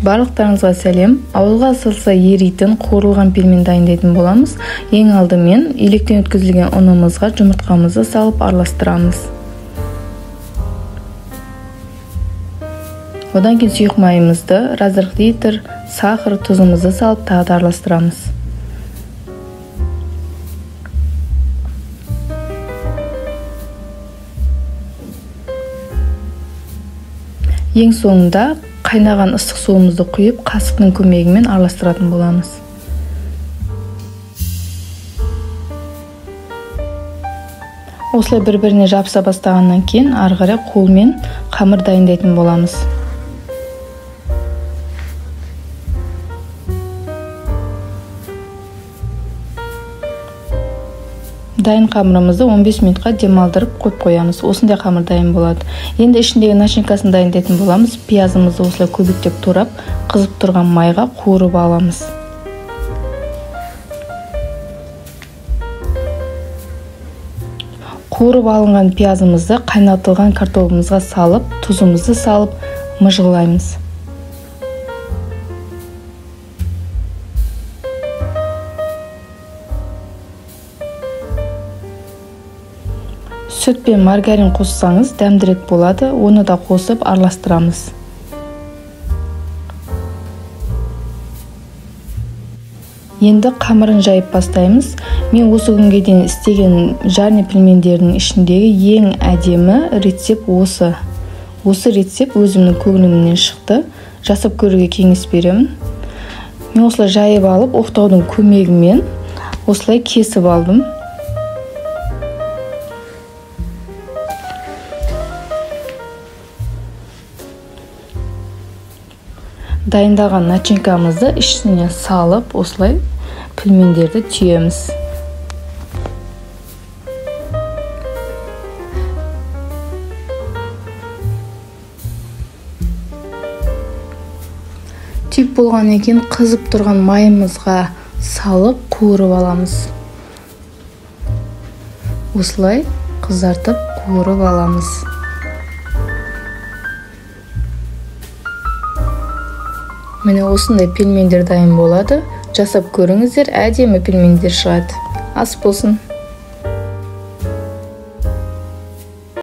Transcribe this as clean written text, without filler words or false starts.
Барлықтарыңызға сәлем. Ауызға салса еритін қуырылған пельмен дайындайтын боламыз. Ең алдымен електен өткізілген ұнымызға жұмыртқамызды салып араластырамыз. Одан кейін сұйық майымызды, разрыхлитель, сахар, тұзымызды салып тағы да араластырамыз. Ең соңында қайнаған ыстық суымызды құйып, қасықтың көмегімен араластыратын боламыз. Осылай бір-біріне жабыса бастағаннан кейін ары қарай қолмен қамыр дайындайтын боламыз. Дайын қамырымызды 15 минутқа демалдырып қойып қоямыз. Осындай қамыр дайын болады. Енді ішіндегі начинкасын дайындайтын боламыз. Пиязымызды осылай көбіктеп турап, қызып тұрған майға қуырып аламыз. Қуырып алынған пиязымызды қайнатылған картобымызға салып, тұзымызды салып, мыжғылаймыз. Сүт пен маргарин қоссаңыз дәмдірек болады, оны да қосып араластырамыз. Енді қамырын жайып бастаймыз. Мен осы күнге дейін істеген жарный пельмендердің ішіндегі ең әдемі рецепт осы. Осы рецепт өзімнің көңілімнен шықты. Жасап көруге кеңес беремін. Мен осылай жайып алып, оқтаудың көмегімен осылай кесіп алдым. Дайындаған начинкамызды ішіне салып, осылай пельмендерді түйеміз. Түйіп болғаннан кейін қызып тұрған майымызға салып қуырып аламыз. Осылай қызартып қуырып аламыз. Міне осындай пельмендер дайын болады. Жасап көріңіздер, әдемі пельмендер шығады. Ас болсын.